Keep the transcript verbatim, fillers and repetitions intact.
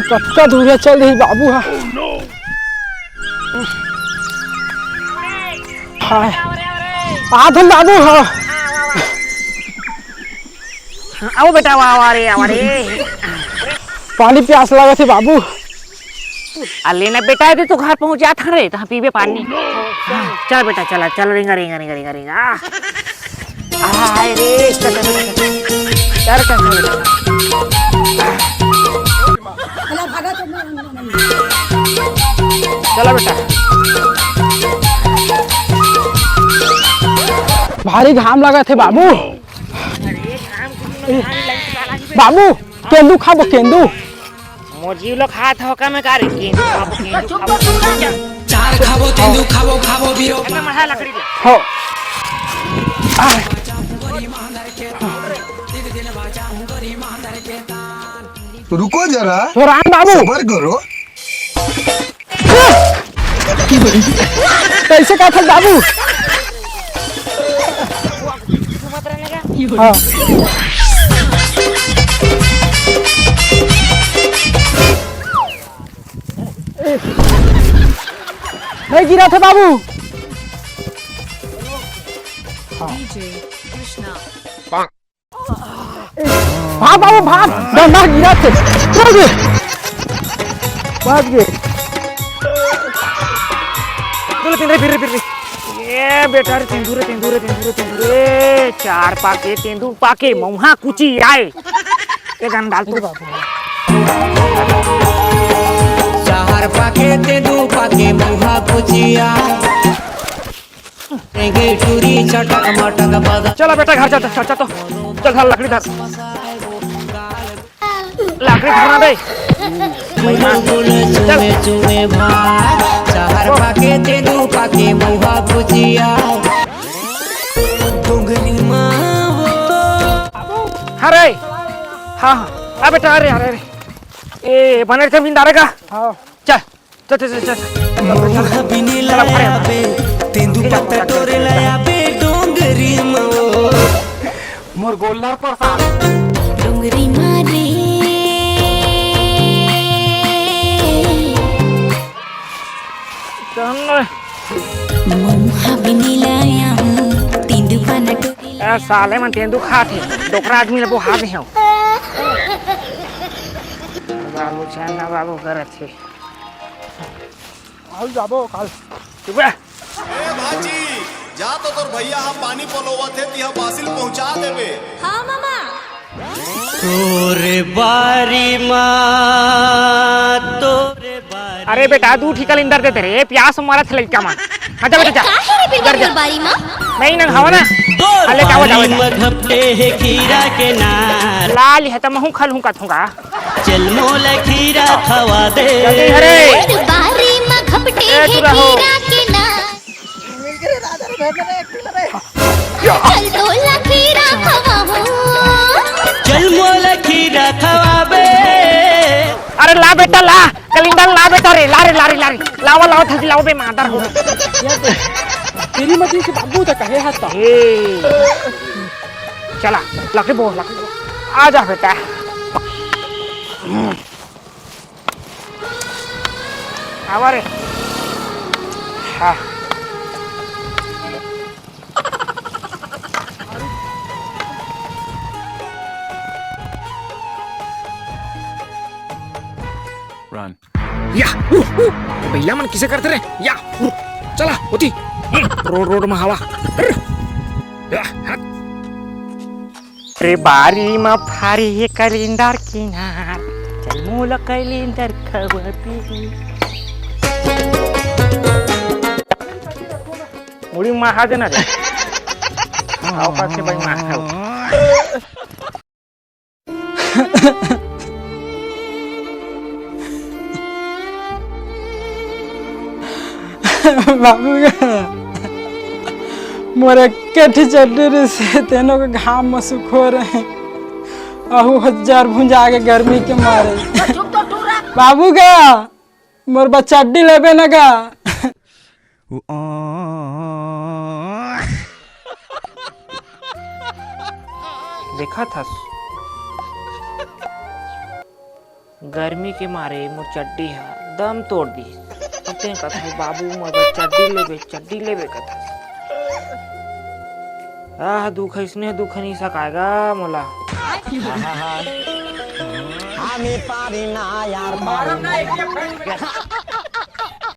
कतका दूरिहा चल दिस बाबू हा। हाय। आत हन बाबू हा। आवा बेटा, आवा, आवा रे, आवा रे। पानी प्यास लागत हे बाबू। आ लेना बेटा, ये तो घर पहुंच जात हन रे, तहां पीबे पानी। चल बेटा, चला, चल, रेंगा, रेंगा, रेंगा, रेंगा, रेंगा। आय रे, चल, चल, चल, चल। चल, चल, चल, चल। चला बेटा। भारी घाम लागत हे बाबू। बाबू, केंदू खाबो, केंदू। मोर जीव लो खात हो का मैं का रे? केंदू खाबो, केंदू खाबो। चार खाबो, तेंदू खाबो, खाबो बीरो। एतना मढ़ा लकड़ी ले। हो। आ। रुको जरा। थोड़ा आन बाबू। सबर करो। कैसे का था बाबू? हाँ। नहीं गिरा था बाबू। हाँ। भाग बाबू, भाग। डंडा गिरा थे। चल बे। भाग गे। चल, फिर रे, फिर रे, फिर रे। ए बेटा रे, तेंदू रे, तेंदू रे, तेंदू रे, तेंदू रे। चार पाके, तेंदू पाके, मउहा कुची आय। ए गाना डाल तू। चार पाके, तेंदू पाके, मउहा कुची आय। चला बेटा, घर चल, चल, चल तो। चल, धर लकड़ी धर। लकड़ी धर ना बे। चल। हाँ रे। हाँ, हाँ। आ बेटा, अरे, अरे, अरे। ए, बने जमींदार का? हाँ। चल। चल, चल, चल, चल। तेंदू पत्ता टोरे लाया बे डोंगरी मा। मोर गोल्लर प्रसाद। डोंगरी मा रे। मउहा बिनी लाया हूँ, तेंदू पाना टोरे। ए, साले मन तेंदू खात हे, डोकरा आदमी ल बोहा दे हूँ। बाबू चंदा बाबू करत हे। काल जाबो, काल। चुप रह। ए भांची, जा तो तोर भैया ह पानी पलोवत हे, तिहा बासिल पहुंचा देबे। हाँ मामा। तोरे बारी मा, तोरे बारी अरे बेटा, दू ठी कलिंदर देते रे, प्यास मरत हे लइका मन। हाँ, जा बेटा, जा। का हे रे बिरवा मोर बारी मा? नहीं, नंग हवा ना। अले, जावा, जावा, जावा। घपटे हे खीरा के नार। लाल हे त महू खलहूँ कथूँगा। चल मोला खीरा खवा दे। जल्दी हरे। बारी मा घपटे ए, हे तू रहो। खीरा के नार। चल मोला खीरा खवा हो। चल मोला खीरा खवा बे। अरे ला बेटा ला, कलिंदर ला बेटा रे, ला रे, ला रे, ला रे। लावा, लावा, थकी लावा बे मादर हो। तेरी मती से बाबू तक कहे हत्ता। ए। चला, लकड़ी बो, लकड़ी बो। आ जा बेटा। आवा रे। हाँ। Run. या, उ, उ, बइला मन किसे करते रे? या, उ, चला, होती। हम्म, रोड, रोड में हवा। हम्म, या, हट। रे बारी म फारी हे कलिंदर किनार, चल मोला कलिंदर खवा दे। मुड़ी मार देना रे। आओ पाछे भाई मार खाओ। बाबू गा, मोर एक्के ठी चड्डी रिहिसे, तेनो के घाम म सुखो रहे। अहू हजार भुंजा के गर्मी के मारे। बाबू गा, मोर बर चड्डी लेबे न गा। देखत हस, गर्मी के मारे मोर चड्डी ह दम तोड़ दिस। अब तें कथस, "बाबू, मोर बर चड्डी लेबे, चड्डी लेबे," कथस। आह, दुख, अइसने दुख नइ सकाय गा मोला। आहा, आहा। हमें पारी ना यार, पारी ना।